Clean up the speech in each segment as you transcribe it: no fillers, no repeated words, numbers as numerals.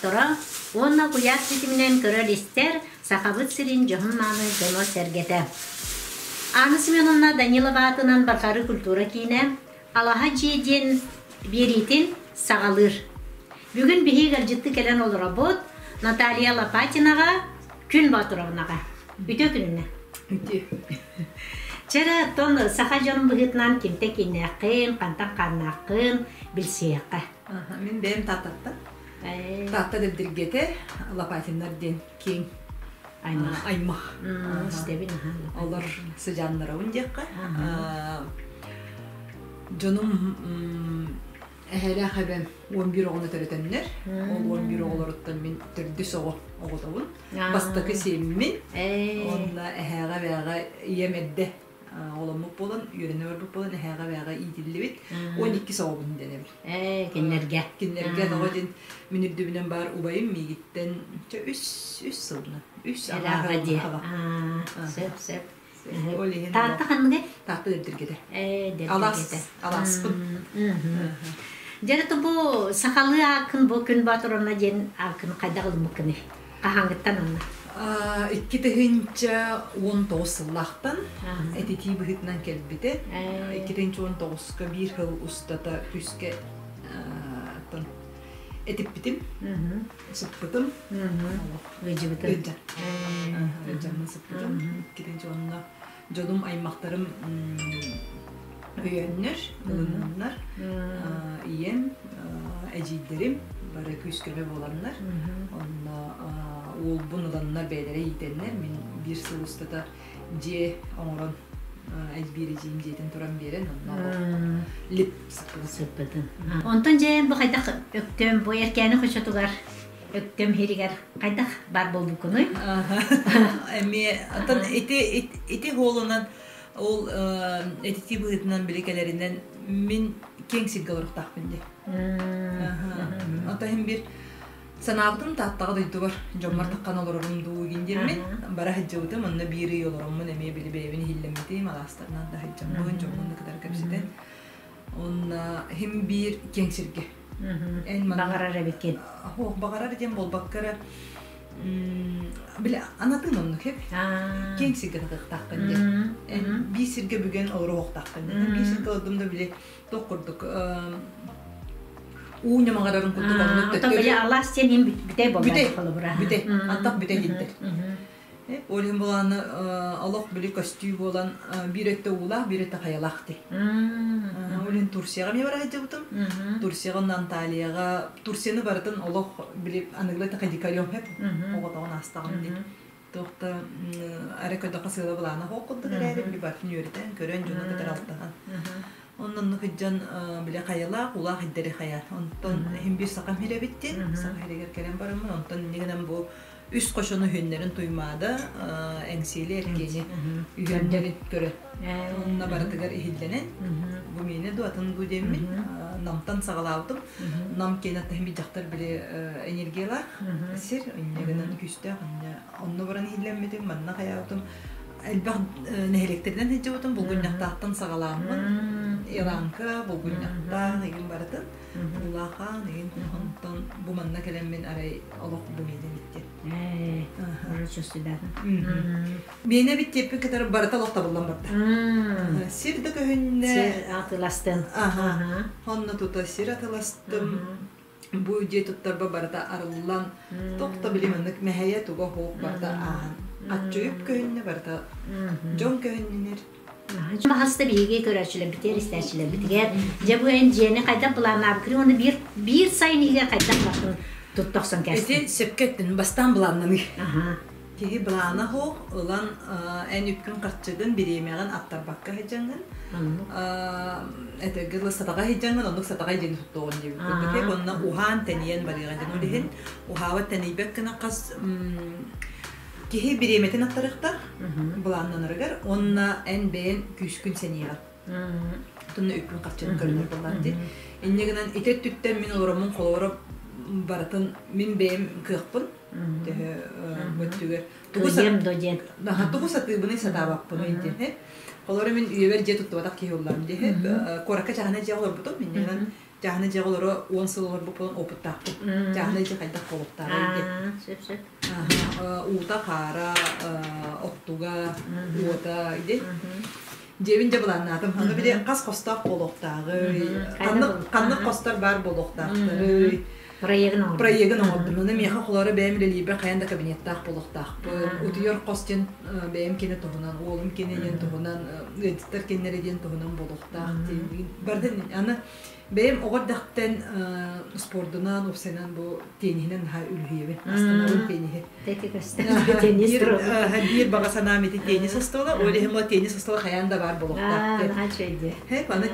олохтоохторо уонна куйаар ситиминэн көрөр-истэр Сахабыт сирин дьоһун-мааны дьоно-сэргэтэ. Анна Семеновна Данилова аатынан Барҕары культура киинэ Алаһа дьиэ диэн биэриитин саҕалыыр. Бүгүн биһиги ыалдьытты кэлэн олоробут Наталья Лопатинаҕа, Күн Боотуровнаҕа. Үтүө күнүнэ. Үтүө. Чэрэ, оттон саха дьонун быһыытынан кимтэн кииннээххин, хантан хааннааххын билсиэххэ. Мин бэйэм Тааттаттан. Таатта Дэбдиргэтэ Лопатиннар диэн киэҥ аймах. Аймах. Истэбин аха. Олор сыдьааннарабын диэххэ. Дьонум эһэлээх эбэм 11 оҕону төрөтөннөр. Ол 11 оҕолоруттан мин төрдүс оҕо оҕотобун. Бастакы сиэммин. Уонна эһээҕэ эбээҕэ ийэм эрдэ оҕоломмут буолан, үөрэнэ барбыт буолан эһээҕэ эбээҕэ иитиллибит. 12 оҕобун дэнэбин. Ээ, кинилэргэ. Кинилэргэ тоҕо диэн мин үрдүбүнэн баар убайым миигиттэн үс үс сылынан. Үс аҕа дии. Сөп, сөп. Ол иһин Таатта ханныгай? Таатта Дэбдиргэтэ. Ээ, Алаас, Дэбдиргэтэ. алааспын. Дьэ, бу сахалыы ааккын бу Күн Боотуровна диэн ааккын хайдах ылыммыккыный? Хаһааҥҥыттан онно? 2019 сыллаахтан этитии быһыытынан кэлбитэ. 2019-ка биир сыл устата күүскэ этиппитим, сыппытым. Ыдьыбытым. Ыдьаммын сыппытым. Иккитинчи онно дьонум, аймахтарым өйөөннөр, ылынаннар, ийэм, эдьиийдэрим бары күүс-көмө буоланнар, онно уолбун ыланнар бэйэлэрэ иитэннэр, мин биир сыл устата дьиэ оҥорон биир эдьиийим дьиэтин туран биэрэн, онно лип сыппытым. Онтон дьэ бу хайдах Өктөм бу Эркээни хочотугар Өктөм иһиригэр хайдах баар буолбуккунуй? Эмиэ оттон ити ити хуолунан ол этитии быһыытынан били кэлэринэн мин киэҥ сиргэ олоруохтаахпын дии. Оттон иһин биир санаабытым Тааттаҕа дойдубар дьоммор таххан олорорум дуу игин диэммин бара сылдьыбытым онно биир ый олороммун эмиэ били бэйэбин иһиллэммитим алаастарынан да сылдьаммын дьоммун да кытары кэпсэтэн Онно иһин биир киэҥ сиргэ. Эн Баҕарар эбиккин. Ох, баҕарар диэн буолбакка эрэ били анатын оннук эбит. Киэҥ сиргэ татыахтааххын диэн. Эн биир сиргэ бүгэн олоруохтааххын диэн. Биир сиргэ олордум да били туох курдук уу ньамаҕарарын курдук оннук төттөрү. Били алаас диэн им бүтэй буолла бүтэй бүтэй антах бүтэй диттэр. Ол иһин буолааны олох били көстүү буолан биир өттө уулаах, биир өттө хайалаах дии. Ол иһин Турцияҕа эмиэ бара сылдьыбытым. Турцияҕа уонна Анталияҕа Турцияны барытын олох били аныгылыы эттэххэ дикарем хэп оҕотоҕун аастаҕым дии. Туох да эрэ көрдөххө сыала былаана суох курдук эрээри били барытын үөрэтэн, көрөн, дьону кытары алтыһан. Онно оннук сылдьан били хайалаах, улаах иддэри хайа. Онтон иһин биир сахам сирэ эбит диэн, саха сиригэр кэлэн бараммын, онтон инньэ гынан бу үс хочону үһүннэрин Туймаада, Эҥсиэли Эркиэни үһүөннэрин көрөн онно барытыгар иһиллэнэн бу миэнэ дуу атын дуу диэммин Намтан саҕалаабытым. Нам киэн аттаһын дьахтар били энергиялаах сир инньэ гынан күүстээх онно баран иһиллэммитим манна хайаабытым элбэх нэһилиэктэринэн сылдьыбытым Булгунньахтаахтан саҕалааммын Иланка Булгунньахтаах игин барытын Улахан игин онтон бу манна кэлэммин арай олох бу миэнэ битти. Ээ, чувствуйдатым. Миэнэ биттиэппин кытары барыта олох табыллан барда. Сир да көһүннэ. Сир атыластын. Аха. Онно тута сир атыластым. Бу дьиэ туттарба барыта арыллан, тохто били маннык мэһэйэ туга хоох барыта ааһан. Аччуйуп көһүннэ барыта дьон көһүннүнэр. Хаста биһиги көрөөччүлэрбитигэр, истээччилэрбитигэр дьэ бу эн дьиэни хайдах былааннаабыккын уонна биир биир сайын иһигэр хайдах бартын тутта охсон кээстин? Ити сөпкө эттин, бастаан былааннаныы. Киһи былаана суох, ылан эн үпкүн-харчыгын, бириэмэҕин аттарбакка сылдьаҥҥын, этэргэ дылы сатаҕа сылдьаҥҥын, оннук сатаҕай дьиэни туттуоҕун диэбит курдук. Онно уһаан-тэнийэн барыаҕа диэн. Ол иһин уһаабат тэнийбэт гына хас Киһи бириэмэтин аттарыахтаах былааннанарыгар уонна эн бэйэн күүскүн сэниэҕин. Тунна үпкүн харчыны көрүнэр буоллаан дии. Инньэ гынан ити өттүттэн мин олороммун холобура барытын мин бэйэм кыахпын төһө бу өттүгэр тугу диэн тугу сатыыбыный сатаабаппыный диэн. Холобура мин үйэбэр дьиэ туттубатах киһи уллаам дии. Куоракка чааһынай дьиэ олорбутум. Инньэ гынан Чааһынай дьиэҕэ олоро 10 сыл олорбут буолан опыттаахпын. Чааһынай дьиэ хайдах буолуохтааҕый диэн. Сөп сөп. Уута, хаара, оттуга, уота диэн. Дьиэбин дьэ былааннаатым. Аны били хас хостоох буолуохтааҕый, ханнык хостор баар буолуохтаахтарый, Проегын оҥордум. Проегын оҥордум. Аны миэхэ холоро бэйэм үлэлиирбэр хайаан да кабинеттаах буолуохтаахпын. Утуйар хос диэн бэйэм кини туһунан, уолум кини диэн туһунан, ыалдьыттар кинилэрэ диэн туһунан буолуохтаах диэн. Бардын аны бэйэм оҕо эрдэхтэн спордунан, уопсайынан бу тенниһинэн наһаа үлүһүйэбин. Астынабын тенниһи. Биир баҕа санаам ити теннис остуола. Ол иһин ол теннис остуола хайаан да баар буолуохтаах. Аны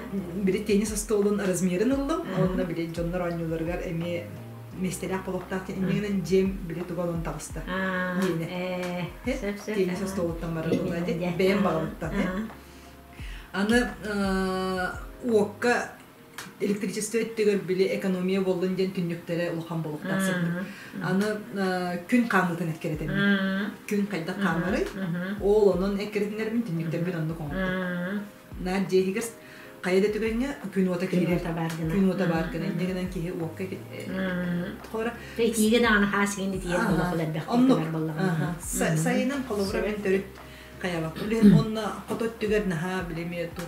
били теннис остуолун размерын ыллым. Онно били дьоннор оонньууларыгар эмиэ миэстэлээх буолуохтаах диэн иннигинэн дьиэм били туга онон таҕыста. Диэни. Теннис остуолуттан барар буолла бэйэм баҕабыттан. Аны уокка электричество өттүгэр били экономия буоллун диэн түннүктэрэ улахан буолуохтаах сырдык. Аны күн хаамыытын эккирэтэммин. Күн хайдах хаамарый? Ол онон эккирэтинэрбин түннүктэрбин оннук оҥордум. Наар дьиэ иһигэр хайа да түгэҥҥэ күн уота киирэр. Күн уота баар гына. Инньэ гынан киһи уокка холобура Итиигэ даҕаны хаас иһин итийэр буолуох элбэх Оннук. Сайынын холобура мин төрүт хайабаппын. Билин онно хото өттүгэр наһаа билими туох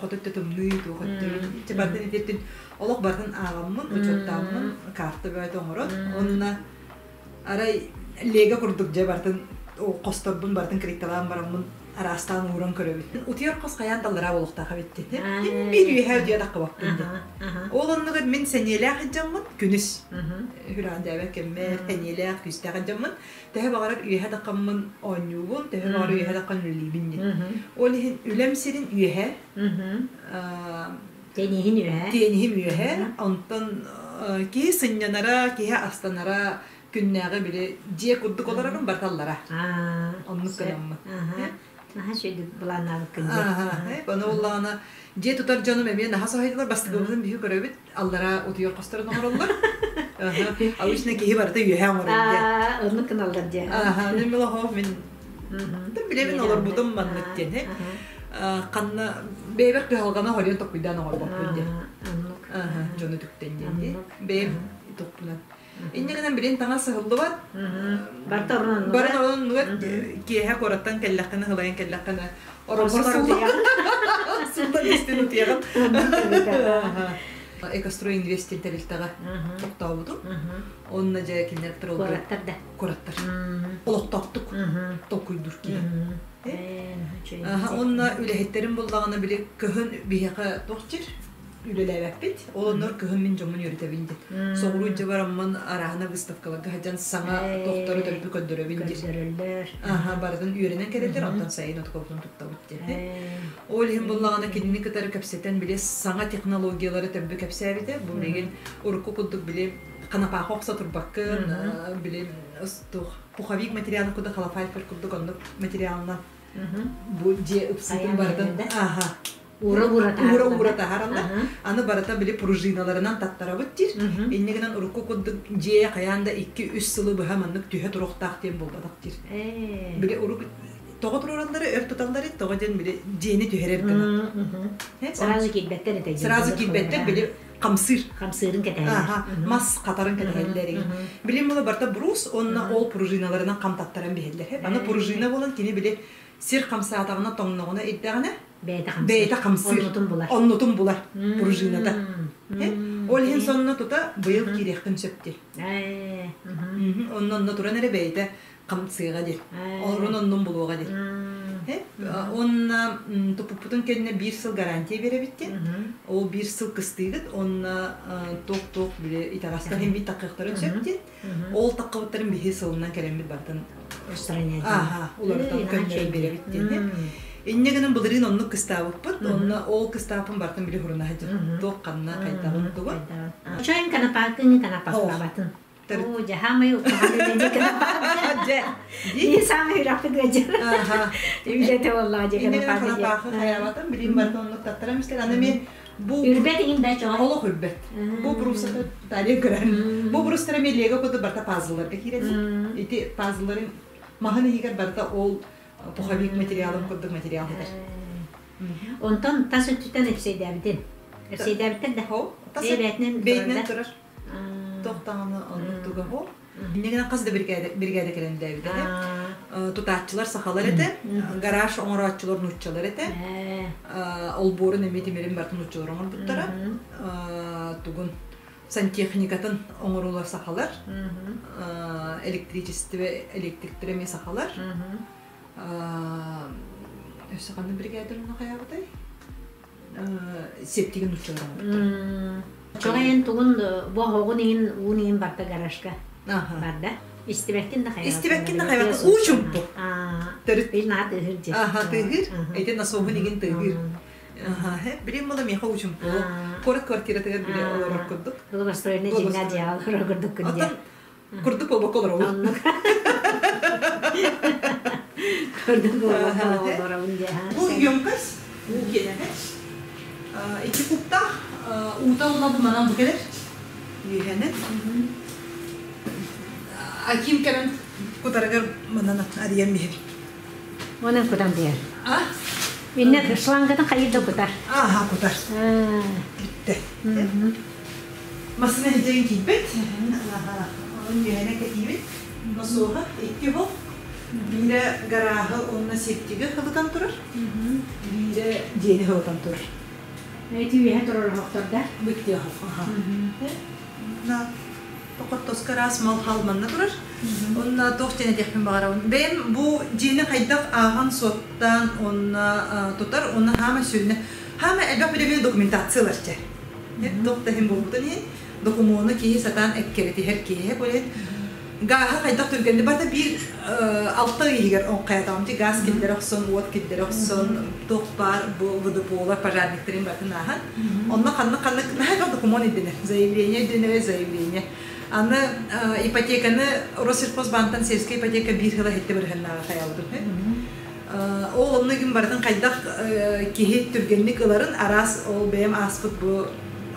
хото өттө тымныы туох өттө бардын итиэттин олох бардын ааҕаммын учуоттааммын карта бөҕөтө оҥорон уонна арай лего курдук дьэ бартын хосторбун бартын крикталаан бараммын араастаан ууран көрөбүт. Утуйар хос хайаан таллараа буолуохтаах эбит диэн. Биир үөһээ утуйа таххыбаппын диэн. Ол оннугар мин сэниэлээх дьоммун күнүс хүрэҕин дээбэт кэммэр сэниэлээх күүстээх дьоммун төһө баҕарар үөһэ таххаммын оонньуубун, төһө баҕарар үөһэ таххан үлэлиибин диэн. Ол иһин үлэм сирин үөһэ Тенниһин үөһэ. Тенниһим үөһэ. Онтон киһи сынньанара, киһи астанара күннээҕи били дьиэ курдук олорорум барыталлара. Оннук гынаммын. Наһаа үчүгэйдик былааннаабыккын дии. Ону буоллаҕына дьиэ тутар дьонум эмиэ наһаа соһуйдулар. Бастакыбытын биһи көрөбүт. Аллара утуйар хосторун оҥороллор. Обычно киһи барыта үөһэ оҥорор диэн. Оннук гыналлар диэн. Мин билэһо мин билэбин олорбутум маннык диэн. Ханна бэйэбэр кыһалҕаны хоруйан токкуйдаан оҥорбоппун диэн. Дьону түктэн диэн. Бэйэм тохпунан. Инньэ гынан билин таҥас сыһыллыбат. Барыта орун Бары оннугар киэһэ куораттан кэллэххинэ, ылайан кэллэххинэ, ороҥҥор сыллан истин утуйаҕын. Экострой инвестин тэрилтэҕэ тохтообутум. Онно дьэ кинилэр Куораттар да. Куораттар. Олохтоохтук толкуйдуур киһи. Онно үлэһиттэрим буллаҕына били кыһын биһиэхэ туох дьир үлэлээбэппит. Ол оннугар кыһын мин дьоммун үөрэтэбин диэн. Соҕуруу дьэ бараммын арааһына выставкаларга сылдьан саҥа тохтору төрүппү көрдөрөбүн диир. Көрдөрөллөр. Аха, барытын үөрэнэн кэлэллэр, онтон сайын отукобутун туттабыт диэн. Ол иһин буллаҕына кинини кытары кэпсэтэн били саҥа технологиялары төрбү кэпсээбитэ. Бу билигин урукку курдук били ханапаахы охсо турбаккын, били пуховик материалын курдук халафайфер курдук оннук материалынан бу дьиэ ыпсыытын барытын аха Уура-уура уура-уура таһаараллар. Аны барыта били пружиналарынан таттарабыт диир. Инньэ гынан урукку курдук дьиэ хайаан да 2-3 сылы быһа маннык түһэ туруохтаах диэн буолбатах диир. Били урук тоҕо туруораллары өр туталлары тоҕо диэн били дьиэни түһэрэр гына. Сразу киирбэттэр этэ. Сразу киирбэттэр били хамсыыр. Хамсыырын кэтэһэллэр. Мас хатарын кэтэһэллэр. Билим була барыта брус уонна ол пружиналарынан хамтаттаран биһэллэр. Аны пружина буолан кини били сир хамсаатаҕына тоҥноҕуна ирдэҕинэ бэйэтэ хамсыыр оннутун булар оннутун булар пружината ол иһин сонно тута быйыл киириэххин сөп диир онно онно туран эрэ бэйэтэ хамсыаҕа диир орун оннун булуоҕа диир уонна туппуппутун кэннэ биир сыл гарантия биэрэбит диэн ол биир сыл кыстыыгыт уонна туох-туох били итэҕэстэн иһин таккыахтарын сөп диэн Ол таххыбыттарын биһи сылынан кэлэммит бартын устранять. Ааха, уларытан көннөрөн биэрэбит диэн. Инньэ гынан былырыын оннук кыстаабыппыт. Онно ол кыстааппын бартын били хуруна сылдьар. Туох ханна хайдаҕын тугун. Чойн канапаакын канапаклабатын. Оо, жахамай уккаханы канапаак. Дьэ. И самый үрахпыт ыадьар. Үлэтэ боллаа же Инньэ гынан канапаакы. канапаахы хайаабатым билим бартын оннук таттарам истэр. Аны мен Бу Үрбэт иҥин да чоҕой? Олох үрбэт. Бу брусата талия көрөн. Бу брустара мен лего курдук барыта пазлларга киирэллэр. Ити пазлларын маһын иһигэр барыта ол пуховик материалын курдук материал сытар. Онтон тас өттүттэн эпсэйдээбитин? Өссөйдөөбүттэр да? Хо. Бэйэтинэн Бэйэтинэн турар. Тохтаҕына оннук туга хо. Иннигинэн хас да биригээдэ кэлэн дээбит этэ. Тутааччылар сахалар этэ, гараж оҥорооччулар нууччалар этэ. Олбуорун эмиэ тимирин барытын нууччалар оҥорбуттара. Тугун сантехникатын оҥоруулар сахалар. Электричество электриктэрэ эмиэ сахалар. Өссө ханнык биригээдэ онно хайаабытай? Септигин нууччалар оҥорбуттар. Чоҕайын тугун бу оһоҕун иһин уун иһин барда гаражка барда. Истибэккин да хайабаккын. Истибэккин да хайабаккын. Уу чумпу. Төрүт. Ил наһаа тыаһыыр дьэ. Аха тыаһыыр. Ити насоһун игин тыаһыыр. Аха, билим була миэхэ уу чумпу. Куорат квартиратыгар биле олорор курдук. Благоустроенный дьиҥҥэ дьиэҕэ олорор курдук күндэ. Курдук буолбакка олоробун. Курдук буолбакка олоробун дьэ. Бу емкость, уу киэнэһэ. Икки кубтаах уута уна бу манан бу кэлэр. Үөһэнэн. Аким кэлэн кутарыгар манан арыйан биһэр. Онон кутан биэр. А? Инне шлангатын хайыр да кутар. Аха кутар. Бүттэ. Массыына илдьэрин киирбэт. Онон үөһэнэ кэтиибит. Носуоһа икки оһох. Биирэ гарааһы уонна септиги хабытан турар. Биирэ дьиэни хабытан турар. Эти үөһэ турар оһохтор да? Быкти оһох. На тохоттоско араас мал-хал манна турар. Онно туох диэн этиэхпин баҕарабын. Бэйэм бу дьиэни хайдах ааҕан-суоттаан уонна тутар уонна хаама сүрүнэ хаама элбэх билэбин документациялар чэ. Туох да иһин буолбутун иһин, докумуону киһи сатаан эккирэтиһэр киһи ол иһин гааһы хайдах түргэнник барыта биир алта ый иһигэр оҥхайатаҕым дии гаас киллэрэ охсон, уот киллэрэ охсон, туох баар бу водопола пожарниктарын барытын ааһан онно ханнык-ханнык наһаа элбэх докумуон ирдэнэр заявление ирдэнэрэ заявление аны ипотеканы Россельхозбаантан сельская ипотека биир сыла иһиттэ бырыһыннааҕы хайалбыт Ол онно күн барытын хайдах киһи түргэнник ыларын араас ол бэйэм ааспыт бу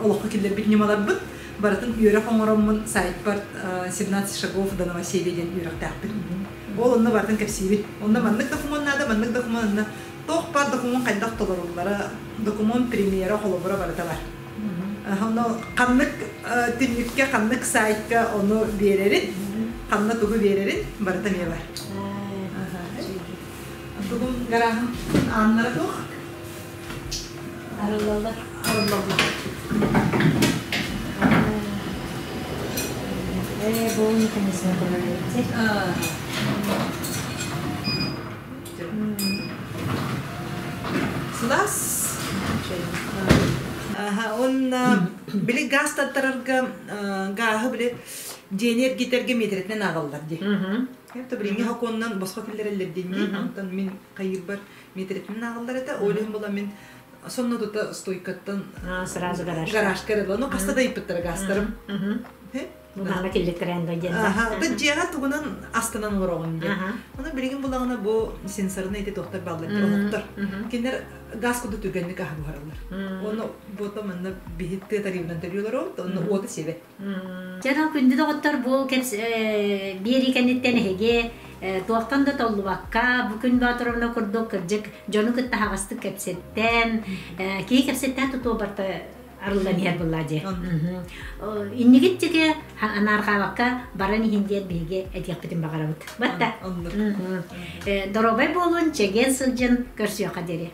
олоххо киллэрбит ньымаларбыт барытын үөрэх оҥороммун сайтпар 17 шагов до новоселья диэн үөрэхтээхпин. Ол онно барытын кэпсиибин. Онно маннык докумуон наада, маннык докумуон онно туох баар докумуон хайдах толоруллара, докумуон премьера, холобура барыта бар. Онно ханнык түннүккэ, ханнык сайтка ону биэрэрин, ханна тугу биэрэрин барыта эмиэ бар. Тугум гарааһым ааннара туох? Арыллаллар. Арыллаллар. Э, бу механизм Сылаас. Уонна били газ таттарарга гааһы били дьиэни эргитэргэ миэтэрэтинэн ааҕаллар дии. Это билиҥҥи сокуонунан босхо киллэрэллэр диэн дии. Онтон мин хайыырбар миэтэрэтинэн ааҕаллар этэ. Ол иһин була мин сонно тута стойкаттан сразу гараж. Гаражка эрэ Ну хаста да ыйыппыттара газтарым. Мунаана киллиттэрэн да диэн. Аха, дьиэҕэ тугунан астанан олороҕун диэн. Ону билигин булаҕына бу сенсорный ити туохтар бааллар олохтор. Кинилэр газ курдук түргэнник аһы буһараллар. Оны буота манна биһи тыа тарыыбынан төлүөлөр ол, онно уота сиэбэт. Дьэ, күндү доҕоттор, бу биэрии кэнниттэн эһиги туохтан да толлубакка, бу күн Боотуровна курдук кырдьык дьону кытта аһаҕастык кэпсэттэн, киһи кэпсэттээн тутуо барта арыллан иһэр буолла дии. Иннигит диэки анаарҕаабакка баран иһин диэн биһиги этиэхпитин баҕарабыт. Батта. Доруобай буолун, чэгиэн сылдьын, көрсүөххэ диэри.